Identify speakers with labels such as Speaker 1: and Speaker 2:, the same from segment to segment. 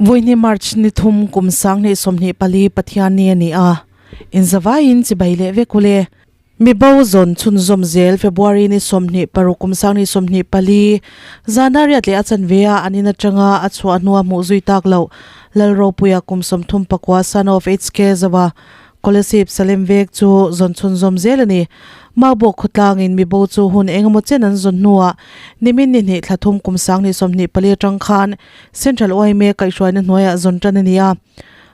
Speaker 1: Vawihni March ni thum kum 2024 Pathianni a ni a, inzavaiin chibai leh vek ule. Mibo zawn chhunzawm zel February ni 26 kum 2024 zana riat leh a chanve a an in atanga a chhuah hnua hmuh zui tak loh Lalropuia kum 34 son of HK Zawa Kolasib Salem vek chu zawn chhunzawm zel a ni. Maubawk khawtlangin mibo chu hun engemaw chen an zawn hnuah nimin ni hnih thla thum kum 2024 atang khan Central yma kaihhruaina hnuaiah zawn tan a ni a.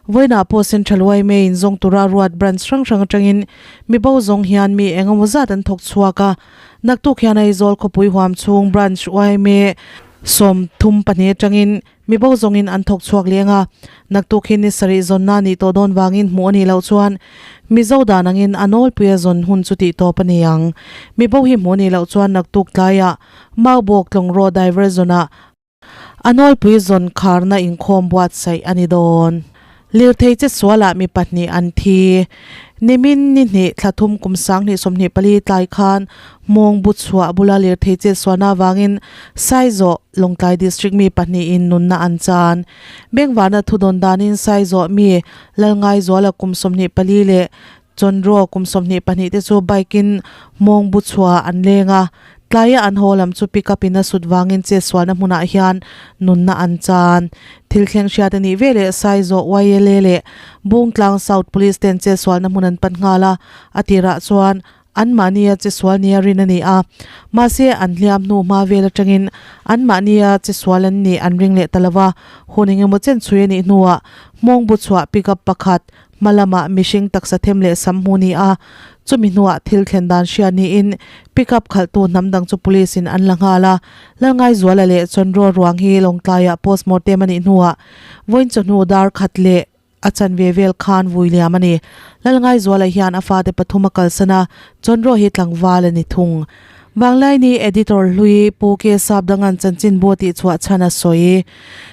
Speaker 1: Vawiinah pawh Central yma in zawng tura ruat branch hrang hrang atangin mibo zawng hian mi engemaw zat an thawk chhuak a. Naktuk hian Aizawl khawpui huam chhung branch yma 32 atangin mibo zawngin an thawk chhuak leng a. Naktuk hi ni sarih zawnna nih tawh dawn vangin hmuh a nih loh chuan Mizo dan angin a nawlpuia zawn hun chu tih tawp a ni ang. Mibo hi hmuh a nih loh chuan naktuk tlaiah Maubawk Tlawngrawh Diver zawnah A nawlpui zawn kharna inkhawm buatsaih a ni dawn. Lirthei che sualah mi pahnih an thi. Nimin ni hnih thla thum kum 2024 tlai khan mawng bu chhuah bula lirthei che suahna avangin Saizawh, Lawngtlai District mi pahnihin nunna an chan. Bengvarna thudawn danin Saizawh mi Lalngaizuala kum 24 leh Chawnraw kum 22 te chu bike in mawng bu chhuah an leng a, tlaia an haw lam chu pick up in a sut vangin chetsualna hmunah hian nunna an chan. Thil thleng hriat a nih ve leh Saizawh YLA leh Bungtlang South Police ten chetsualna hmun an pan nghal a, a tirah chuan anmahnia chetsual nia rin a ni a, mahse an hliam hnu hma vel atangin anmahnia chetsual an nih an ring leh ta lova, hun engemaw chen chhui a nih hnuah mawng bu chhuah pick up pakhat Hma lamah mihring taksa them leh sam hmu ni a, chumi hnuah thil thlen dan hria niin pickup khalhtu hnam dang chu police in an la nghal a. Lalngaizuala leh Chawnraw ruang hi Lawngtlaiah postmortem a nih hnuah vawiin chawhnu dar khat leh a chanve vel khan vui liam a ni. Lalngaizuala hian a fate pathum a kalsan a, Chawnraw hi tlangval a ni thung. Vanglaini editor hlui Pu K Sapdanga'n chanchinbu a tihchhuah chhan a sawi.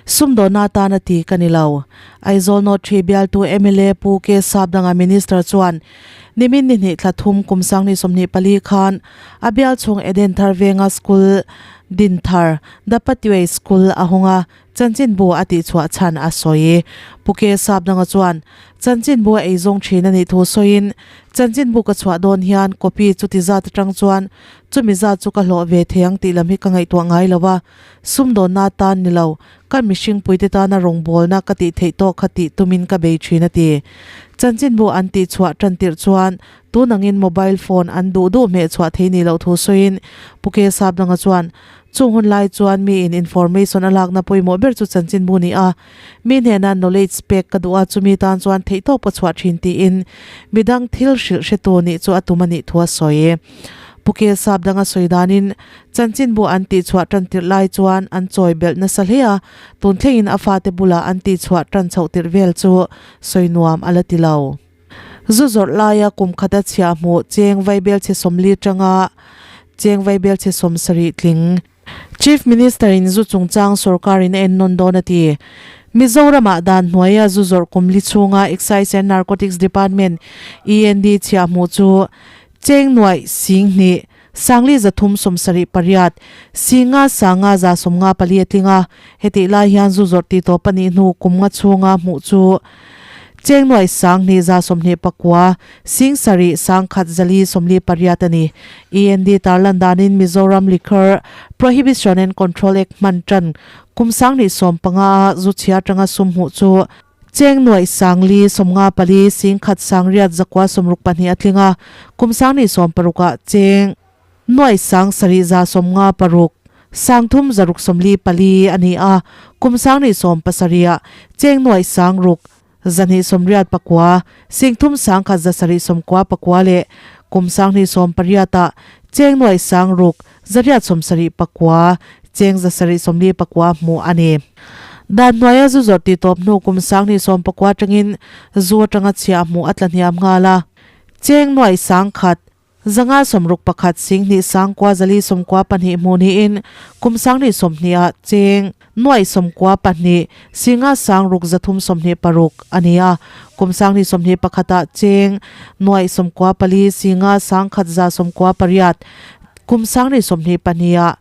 Speaker 1: Sumdawnna atan a ti ka ni lo. Aizawl North Ṭhi bialtu mla Pu K Sapdanga Minister chuan nimin ni hnih thla thum kum 2024 khan a bial chhung Eden Thar Venga School din thar Dapatiwei School a hawng a, chanchinbu a tihchhuah chhan a sawi. Pu K Sapdanga chuan chanchinbu a eizawng ṭhin a nih thu sawiin, Chanchinbu ka chhuah dawn hian copy chuti zat aṭang chuan chumi zat chu ka hlawh ve thei ang tih lam hi ka ngaihtuah ngai lo a, sumdawnna atan ni lo, Ka mihringpuite tana rawngbawlna ka tih theih tawk kha tih tumin ka bei thin a ti. Chanchinbu an tih chhuah tan tirh chuan tun angin mobile phone an duh duh hmeh chhuah thei ni loh thu sawiin Pu K Sapdanga chuan chung hun lai chuan miin information a lakna pawimawh ber chu chanchinbu ni a, mi hnena knowledge pek ka duh a chumi tan chuan theihtawp ka chhuah thin tiin midang thil hrilh hretu nih chu a tum a nih thu a sawi. Pu K Sapdanga sawi danin Chanchinbu an tihchhuah tan tirh lai chuan an chawi belh nasa hle a, tun thlengin a fate bulah an tihchhuah tan chhoh tirh vel chu sawi nuam a la ti lo. Zu zawrh laia kum khata chhiah hmuh cheng vaibel chhe 40 tanga cheng vaibel chhe 70 tling. Chief Minister in zu chungchang sorkarin a ennawn dawn a ti. Mizoramah dan hnuaia zu zawrh kum li chhunga Excise and Narcotics Department, END, chhiah hmuh chu cheng nuaih sing hnih Sangli 378, Singa sanga 154 a tling a, hetih lai hian zu zawrh tih tawp a nih hnu kum nga chhunga hmuh chu cheng nuaih sang hnih 129, sing sarih sang khat 448 a ni. END tarlan danin Mizoram Liquor Prohibition and Control Act hman tan kum 2015 a zu chhia atanga sum hmuh chu Cheng nuaih sang li 54 sing khat sang riat zakua 62 a tling a, kum 2016 ah cheng nuaih sang sarih 56 sang thum zaruk 44 a ni a, kum 2017 ah cheng nuaih sang ruk 289 sing thum sang khat 799 leh kum 2018 ah cheng nuaih sang ruk 879 cheng 749 hmuh a ni. Dan hnuaia zu zawrh tih tawp hnu kum 2019 atangin zu atanga chhiah hmuh a tla hniam nghal a. Cheng nuaih sang khat, 561 sing hnih sang kua 492 hmuh niin kum 2020 ah cheng nuaih 92 singa sang ruk 326 a ni a. Kum 2021 ah cheng nuaih 94 singa sang khat 198 kum 2022 ah.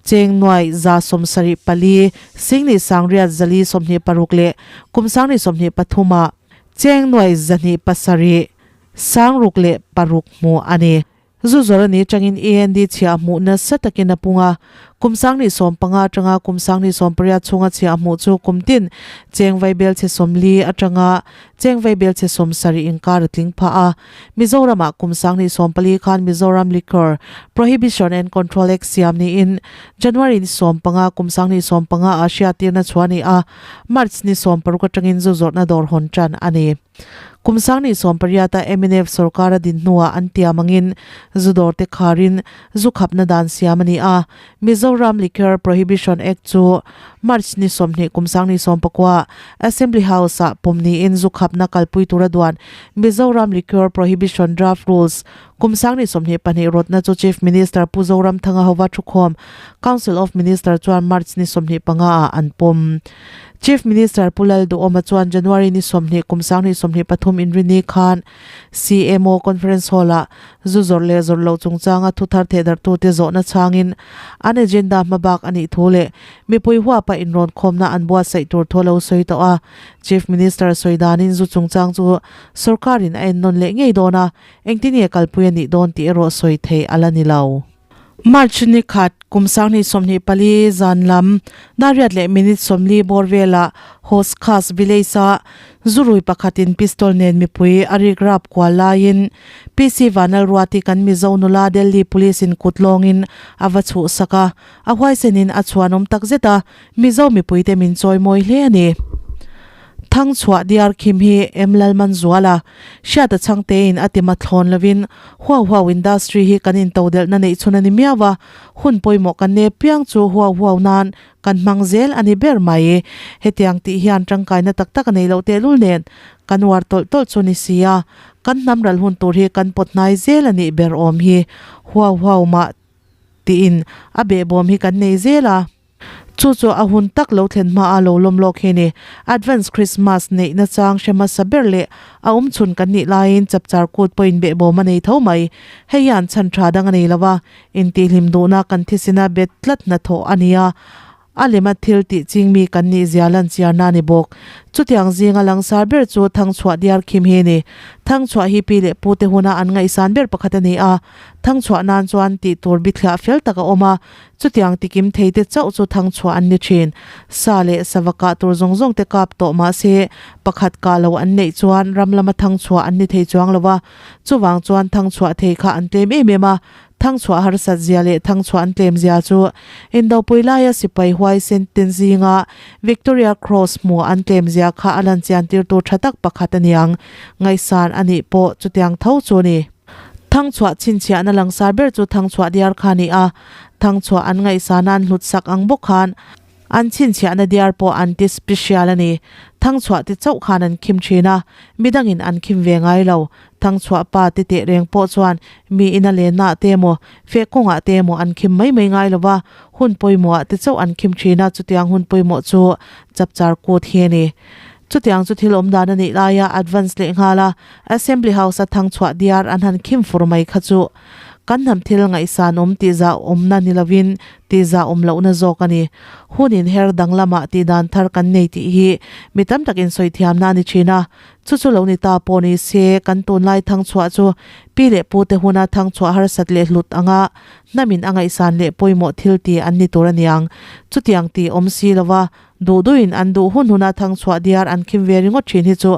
Speaker 1: Cheng nuai 174 singni sangriat 400 26 leh kum 2023 ah cheng nuai 207 606 hmuh a ni. Zu zawrh a nih atangin END chhiah hmuh nasa takin a pung a, kum 2015 atanga kum 2018 chhunga chhiah hmuh chu kum tin cheng vaibelchhe 40 atanga cheng vaibelchhe 70 inkar a tling phah a. Mizoramah kum 2014 khan Mizoram Liquor Prohibition and Control Act siam niin January ni 15 kum 2015 ah hriattirna chhuah a ni a, March ni 16 atangin zu zawrhna dawr hawn tan a ni. Kum 2018 a mnf sorkar a din hnuah an tiam angin zu dawr te kharin zu khapna dan siam a ni a. Mizoram Liquor Prohibition Act chu March ni 20 kum 2019 Assembly House ah pawm niin zu khapna kalpui tura duan Mizoram Liquor Prohibition Draft Rules kum 2022 rawtna chu Chief Minister Pu Zoramthanga hova thukhawm Council of Minister chuan March ni 25 ah an pawm. Chief Minister Pu Lalduhawma chuan January ni 20 kum 2023 inrini khan CMO Conference Hall-ah zu zawrh leh zawrh loh chungchanga thuthar thehdarhtute zawhna chhangin an agenda hmabak a nih thu leh mipui huapa inrawn khawmna an buatsaih tur thu a lo sawi tawh a. Chief Minister sawi danin zu chungchang chu sorkarin a ennawn leh ngei dawn a, engtin nge kalpui a nih dawn tih erawh sawi theih a la ni lo. March ni khat, kum 2024 zan lam, Nariat leh minute 40 bawr velah Hauz Khas village-a zurui pakhatin pistol nen mipui a rik rap kual laiin PC Vanlalruati kan Mizo nula Delhi Police-in kut lawngin a va chhuhsak a, a huaisenin a chhuanawm takzet a, Mizo mipuite min chawimawi hle a ni. Thangchhuah diar khim hi M Lalmanzuala, Hriata chhangtein a ti mathlawn lovin Huau Huau Industry hi kan intodelhna neih chhun a ni miau a, hun pawimawh kan ne piang chu Huau Huau nan kan hmang zel a ni ber mai. Hetiang tih hian tangkaina tak tak a nei loh tehlul nen kan uar tawlh tawlh chu ni si a, kan hnam ral hun tur hi kan pawt hnai zel a nih ber awm hi. Huau Huau mah tiin a behbawm hi kan nei zel a. Chu chu a hun tak lo thlen hma a lo lawm lawk hi ni. Advance Christmas neih nachang hre hmasa ber leh a awm chhun kan nih laiin chapchar kut pawhin behbawm a nei tho mai. Hei hian chhan tha dang a nei lo a, intihhlim duhna kan thisina bet tlat hnathawh a ni a, a lema thil tih ching mi kan nih zia lan chiarna a ni bawk. Chutiang zinga langsar ber chu Thangchhuah diar khim hi a ni. Thangchhuah hi pi leh pute huna an ngaihsan ber pakhat a ni a, Thangchhuah nan chuan tih tur bithliah fel tak a awm a, Chutiang tikim thei te chauh chu thangchhuah an ni thin. Sa leh sava kah tur zawng zawng te kap tawh mah se, pakhat kah lo an neih chuan ram lama thangchhuah an ni thei chuang lo va. Chuvang chuan thangchhuah thei kha an tlem em em a, thangchhuah harsat zia leh thangchhuah an tlem zia chu Indopui laia sipai huaisen ten zinga Victoria Cross hmuh an tlem zia kha a lan chian tirtu tha tak pakhat a niang. Ngaihsan a nih pawh chutiang tho chu a ni. Thangchhuah chhinchhiahna langsar ber chu Thangchhuah diar kha a ni a, Thangchhuah an ngaihsana an hlut sak ang bawk khan an chhinchhiahna diar pawh an ti special a ni. Thangchhuah ti chauh khan an khim thin a, midangin an khim ve ngai lo. Thangchhuah pa ti teh reng pawh chuan mi ina lennaah te emaw, feh kawngah te emaw an khim mai mai ngai lo va, hun pawimawhah te chauh an khim thin a, chutiang hun pawimawh chu chapchar kut hi a ni. Chutiang chu thil awm dan a nih laia advance leh nghal a, Assembly House a thangchhuah diar an han khim fur mai kha chu kan hnam thil ngaihsan awm tihzah awmna ni lovin tihzah awm lohna zawk a ni. Hun inher dang lamah tihdan thar kan nei tih hi mi tam takin sawi thiamna a ni thin a, chu chu lo ni ta pawh ni se kan tunlai thangchhuah chu pi leh pute huna thangchhuah harsat leh hlut anga hnamin a ngaihsan leh pawimawh thil ti an ni tur a niang. Chutiang tih awm si lova Duh duhin an duh hun huna thangchhuah diar an khim ve ringawt thin hi chu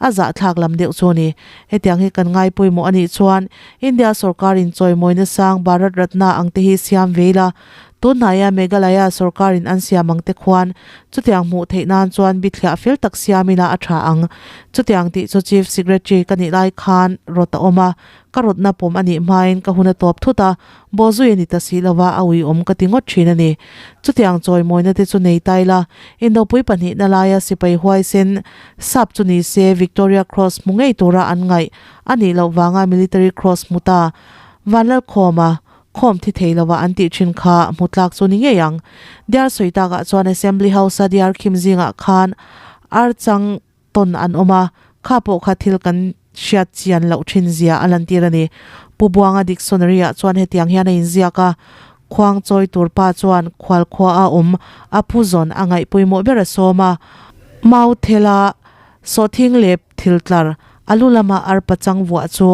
Speaker 1: a zahthlak lam deuh chu a ni. Hetiang hi kan ngai pawimawh a nih chuan India sorkarin chawimawina sang Bharat Ratna ang te hi siam ve ila, tunhnaia Meghalaya sorkarin an siam ang te khuan chutiang hmuh theih nan chuan bithliah fel tak siam ila a tha ang. Chutiang tih chu Chief Secretary ka nih lai khan rawt a awm a, ka rawtna pawm a nih hmain ka hun a tawp thut a, Bawhzui a ni ta si lova a uiawm ka ti ngawt thin a ni. Chutiang chawimawina te chu nei ta ila, Indopui pahnihna laia sipai huaisen sap chu ni se Victoria Cross hmu ngei tura an ngaih a nih loh vanga Military Cross hmu ta Vanlalkhawma khawm thi thei lova an tih thin kha hmu tlak chu ni ngei ang. Diar sawi takah chuan Assembly House-a diar khim zingah khan archang tawn an awm a, kha pawh kha thil kan hriat chian loh thin zia a lantir a ni. Pu Buanga dictionary ah chuan hetiang hian a inziak a, Khuang chawi tur pa chuan khual khua a awm a pu zawn a ngaih pawimawh ber a sawm a. Mau thela sawhthing leh thil tlar a lu lama arpa chang vuah chu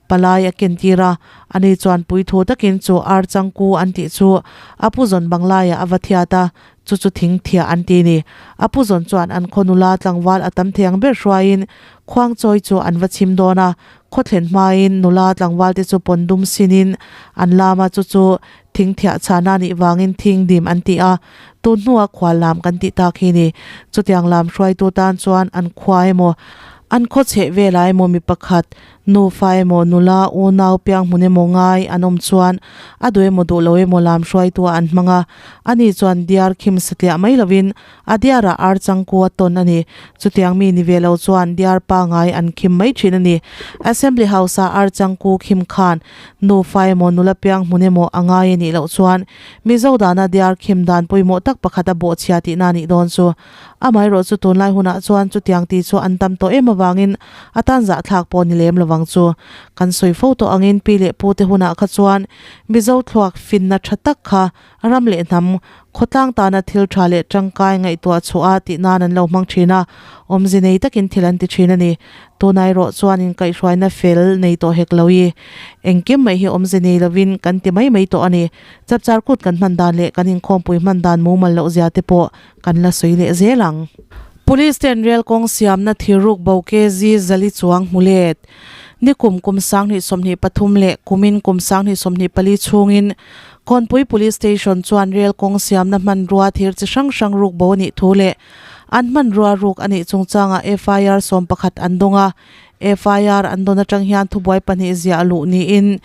Speaker 1: palai a ken tir a, ani chuan puithu takin chu ar changku an tih chu a pu zawn banglaiah a va thiat a, chu chu thing thiah an ti ni. A pu zawn chuan an khaw nula tlangval a tam thei ang ber hruaiin khuang chawi chu an va chhim dawn a, khaw thlen hmain nula tlangval te chu pawn dum sinin an lam a, chu chu thing thiah chhana nih vangin thing dim an ti a, tun hnua khual lam kan tih tak hi ni. Chutiang lam hruaitu tan chuan an khua emaw, an khaw chheh velah emaw mi pakhat Nufa emaw, nula, unau, piang hmun emaw ngai an awm chuan a duh emaw duh lo emaw lam hruaitu ah an hmang a. Ani chuan diar khim satliah mai lovin a diarah ar changku a tawn a ni. Chutiang mi ni ve lo chuan diar pangai an khim mai thin a ni. Assembly House-a ar changku khim khan nufa emaw, nula piang hmun emaw a ngai a nih loh chuan Mizo dana diar khim dan pawimawh tak pakhat a bawhchhia tihna a nih dawn chu. Amaherawh chu tunlai hunah chuan chutiang tih chu an tam tawh em avangin a tan zahthlak pawh ni lem lovang chu. Kan sawi fo tawh angin pi leh pu te hunah kha chuan Mizo thluak finna tha tak kha ram leh hnam khawtlang tana thil tha leh tangkai ngaihtuah chhuah a tih nan an lo hmang thin a, awmze nei takin thil an ti thin a ni. Tunah erawh chuan inkaihhruaina fel nei tawh hek lo i engkim mai hi awmze nei lovin kan ti mai mai tawh a ni. Chapchar kut kan hman dan leh kan inkhawmpui hman dan mumal loh zia te pawh Kan la sawi leh zel ang. Police ten rel kawng siamna thirruk bo kg zali chuang hmu let. Nikum kum 2023 leh kumin kum 2024 chhungin Kawnpui Police Station chuan rel kawng siamna hmanrua thir chi hrang hrang ruk bo a nih thu leh an hmanrua ruk a nih chungchangah FIR 11 an dawng a. FIR an dawn atang hian thubuai pahnih ziah luh niin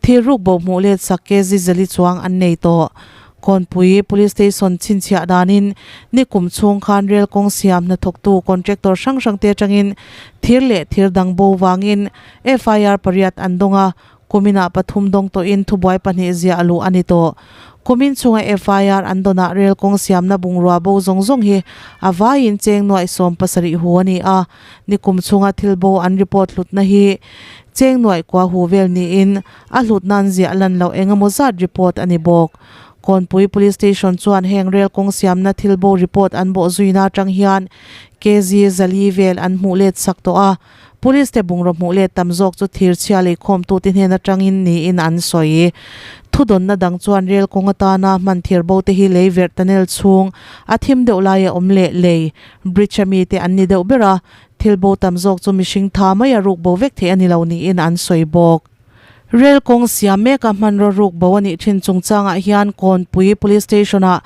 Speaker 1: thir ruk bo hmuh let sak kg zali chuang an nei tawh. Kawnpui Police Station chhinchhiah danin nikum chhung khan rel kawng siam hnathawktu contractor hrang hrang te atangin thir leh thir dang bo vangin FIR pariat an dawng a, kuminah pathum dawng tawhin thubuai pahnih ziah luh a ni tawh. Kumin chhunga FIR an dawnah rel kawng siamna bungrua bo zawng zawng hi a vaiin cheng nuaih 17 hu a ni a, nikum chhunga thil bo an report hlutna hi cheng nuaih kua hu vel niin A hlut nan ziah lan loh eng emaw zat report a ni bawk. Kawnpui Police Station chuan heng rel kawng siamna thil bo report an bawh zuina atang hian kg zali vel an hmuh let sak tawh a. Police te bungraw hmuh let tam zawk chu thirchhia leikhawmtute hnen atangin niin an sawi. Thudawnna dang chuan rel kawng atana hman thir bo te hi lei verh tunnel chhung a thim deuh laia awm leh lei bridge a mite an ni deuh ber a, thil bo tam zawk chu mihring tha maia ruk bo vek theih a ni lo niin an sawi bawk. Rel kawng siam meka hmanraw ruk bo a nih thin chungchangah hian Kawnpui Police Station-ah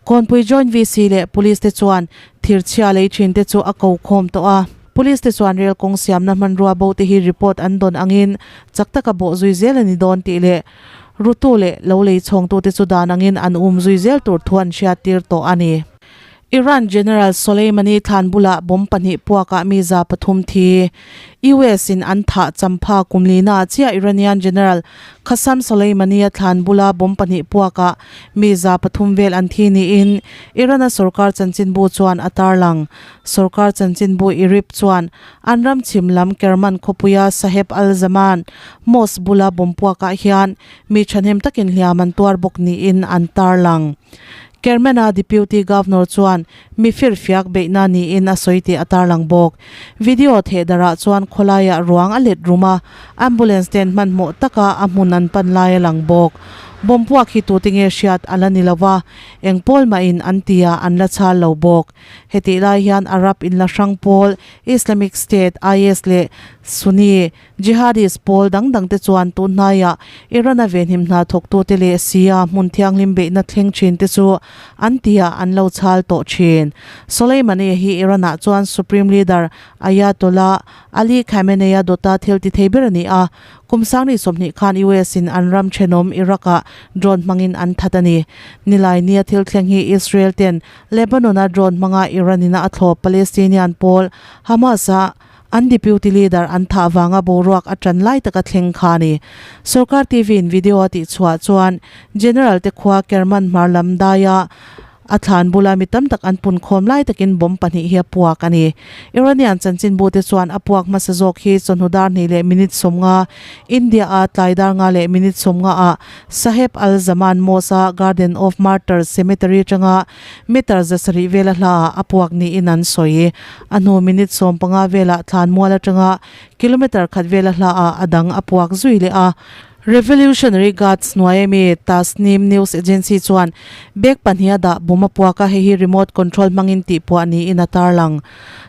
Speaker 1: Kawnpui Joint VC leh Police te chuan thirchhia lei thin te chu a ko khawm tawh a. Police te chuan rel kawng siamna hmanrua bo te hi report an dawn angin chak taka bawh zui zel a ni dawn tih leh rutu leh lo lei chhawngtute chu dan angin an um zui zel tur thu an hriattir tawh a ni. Iran General Soleimani thlan bulah bomb pahnih puakah mi 300 thi. US in an thah champha kum lina ah chiah Iranian General Qasem Soleimani a thlan bula bomb pahnih puakah mi 300 vel an thi niin Iran-a sorkar chanchinbu chuan a tarlang. Sorkar chanchinbu IRIB chuan an ram chhim lam Kerman khawpuia Saheb al-Zaman Mosque bula bomb puakah hian mi thahnem takin hliam an tuar bawk niin an tarlang. Kermana Deputy Governor chuan mi firfiak beihna niin a sawi tih a tarlang bawk. Video thehdarah chuan khawlaiah ruang a let rum a, ambulance ten hmanhmawh taka a hmun an pan lai a lang bawk. Bomb puak hi tute nge hriat a la ni lo va, eng pawl mahin an ti a an la chhal lo bawk. Hetih lai hian Arab inla hrang pawl Islamic State, IS, leh Sunni, Jihadist pawl dang dangte chuan tun hnaiah Iran-a venhim hna thawktute leh Shia hmun thianghlim beihna thleng thinte chu an tihah an lo chhal tawh thin. Soleimani hi Iran-ah chuan Supreme Leader Ayatollah Ali Khamenei-a dawta thil ti thei ber a ni a, kum 2020 khan US-in an ram thenawm Iraq-ah drone hmangin an that a ni. Nilaini a thil thleng hi Israel ten Lebanon-a drone hmanga Iran-in a thlawp Palestinian pawl Hamas-a An deputy leader an thah vanga boruak a tan lai taka thleng kha a ni. Sorkar TV in video a tihchhuah chuan General te khua Kerman hmar lam daia A thlan bula mi tam tak an pun khawm lai takin bomb pahnih hi a puak a ni. Iranian chanchinbu te chuan a puak hmasa zawk hi chawhnu dar hnih leh minute 50, India a tlai dar nga leh minute 50 ah Saheb Al Zaman Mosque a Garden of Martyrs Cemetery atanga meter 700 vela hla ah a puak niin an sawi. A hnu minute 15 velah thlan mual atanga kilometre khat vela hla ah a dang a puak zui leh a. Revolutionary Guards hnuai ami Tasnim News Agency chuan bag pahniha dah bum a puak a, hei hi remote control hmangin tihpuah niin a tarlang.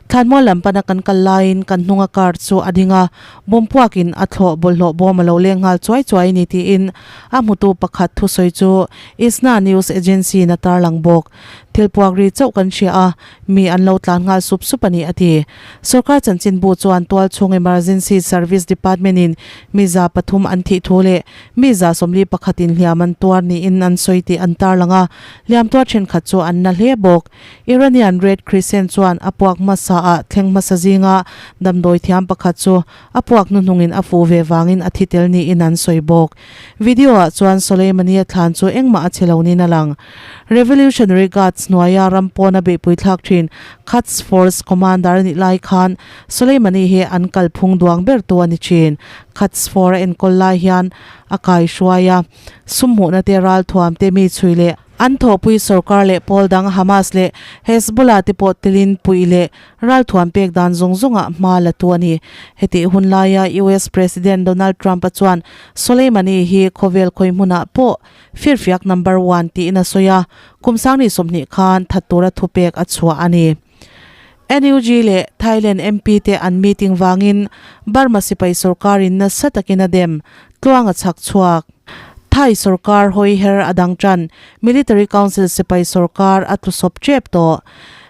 Speaker 1: Thlanmual lam pana kan kal laiin kan hnunga car chu a ding a, bum puakin a thlawh bawlhhlawh bawm a lo leng nghal chuai chuai a ni tiin a hmutu pakhat thusawi chu ISNA News Agency in a tarlang bawk. Thil puak ri chauh kan hria a, mi an lo tlan nghal sup sup a ni a ti. Sorkar chanchinbu chuan tualchhung Emergency Service Department in mi 300 an thih thu leh mi 41 in hliam an tuar niin an sawi tih an tarlang a, hliam tuar thenkhat chu an na hle bawk. Iranian Red Crescent chuan a puak hmasa ah thleng hmasa zinga damdawi thiam pakhat chu a puak hnuhnungin a fuh ve vangin a thi tel niin an sawi bawk. Video ah chuan Soleimani a thlan chu engmah a che lo niin a lang. Revolutionary Guards hnuaia ram pawna beihpui thlak thin Quds Force commander a nih lai khan Soleimani hi an kalphung duang ber tu a ni thin. Quds Force a enkawl lai hian a kaihruai a, sum hmuhna te ralthuam te mi chhui leh an thawhpui sorkar leh pawl dang Hamas leh Hezbollah te pawh telin puih leh Ralthuam pek dan zawng zawngah hma la tu a ni. Hetih hun laia US President Donald Trump-a chuan Soleimani hi khawvel khawi hmunah pawh firfiak number one tiin a sawi a, kum 2020 khan that tura thupek a chhuah a ni. NUG leh Thailand MP te an meeting vangin Burma sipai sorkarin nasa takin a dem tluang a chhak chhuak. Thai sorkar hawi her a dang tan Military Council sipai sorkar a tlu sawp tep tawh.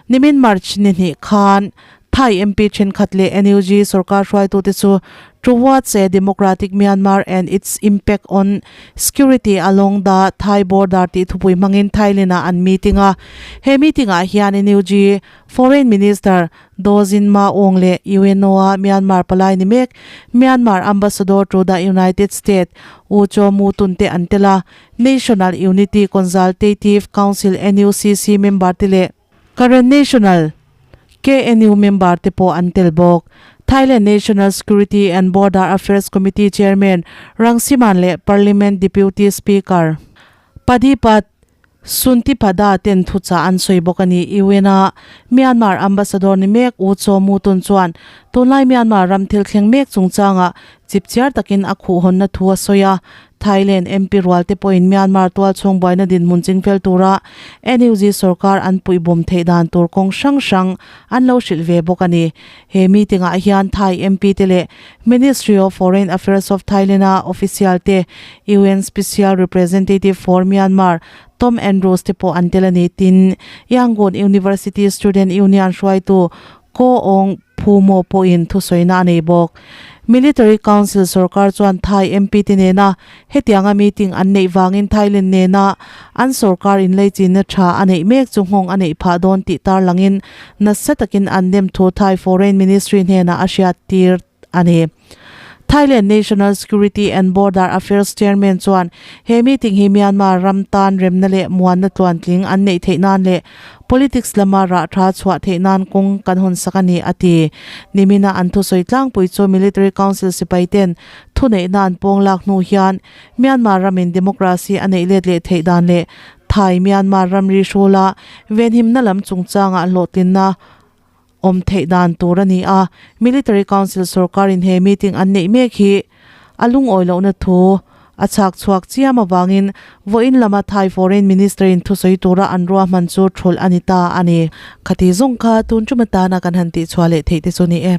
Speaker 1: Nimin March ni hnih khan Thai MP thenkhat leh NUG sorkar hruaitute chu Towards a Democratic Myanmar and its Impact on Security Along the Thai Border tih thupui hmangin Thailand-ah an meeting a. He meeting-ah hian NUG Foreign Minister Daw Zin Ma Aung leh UNO-a Myanmar palai ni mek Myanmar Ambassador to the United States U Kyaw Mu Tun te an tel a. National Unity Consultative Council, NUCC, member te leh Karen National, KNU, member te pawh an tel bawk. Thailand National Security and Border Affairs Committee Chairman Rangsiman leh Parliament Deputy Speaker Padipat Suntipada ten thuchah an sawi bawk a ni. UN-a Myanmar Ambassador ni mek U Kyaw Mu Tun chuan tunlai Myanmar ram thil thleng mek chungchangah chipchiar takin a khuhhawnna thu a sawi a. Thailand MP rual te pawhin Myanmar tualchhung buaina dinhmun chingfel tura NUG sorkar an puihbawm theih dan tur kawng hrang hrang an lo hrilh ve bawk a ni. He meeting ah hian Thai MP te leh Ministry of Foreign Affairs of Thailand a official te, UN Special Representative for Myanmar Tom Andrews te pawh an tel a ni. Tin, Yangon University Student Union hruaitu Ko Aung Phu Maw pawhin thusawina a nei bawk. Military Council sorkar chuan Thai MP te nena hetianga meeting an neih vangin Thailand nena an sorkar inleichinna tha a neih mek chu nghawng a neih phah dawn tih tarlangin nasa takin an nem thu Thai Foreign Ministry hnenah a hriattir a ni. Thailand National Security and Border Affairs Chairman chuan he meeting hi Myanmar ram tan remna leh muanna tluantling an neih theih nan leh politics lama rah tha chhuah theih nan kawng kan hawn sak a ni, a ti. Nimina an thusawi tlangpui chu Military Council sipai ten thuneihna an pawng lak hnu hian Myanmar ramin democracy a neih let leh theih dan leh Thai Myanmar ramri hrula venhimna lam chungchangah hlawhtlinna awm theih dan tur a ni a. Military Council sorkarin he meeting an neih mek hi a lungawi lohna thu a chhak chhuak chiam avangin vawiin lama Thai Foreign Minister-in thusawi tura an ruahman chu thulh a ni ta a ni. Khati zawng kha tun tum atana kan han tihchhuah leh theih te chu ni e.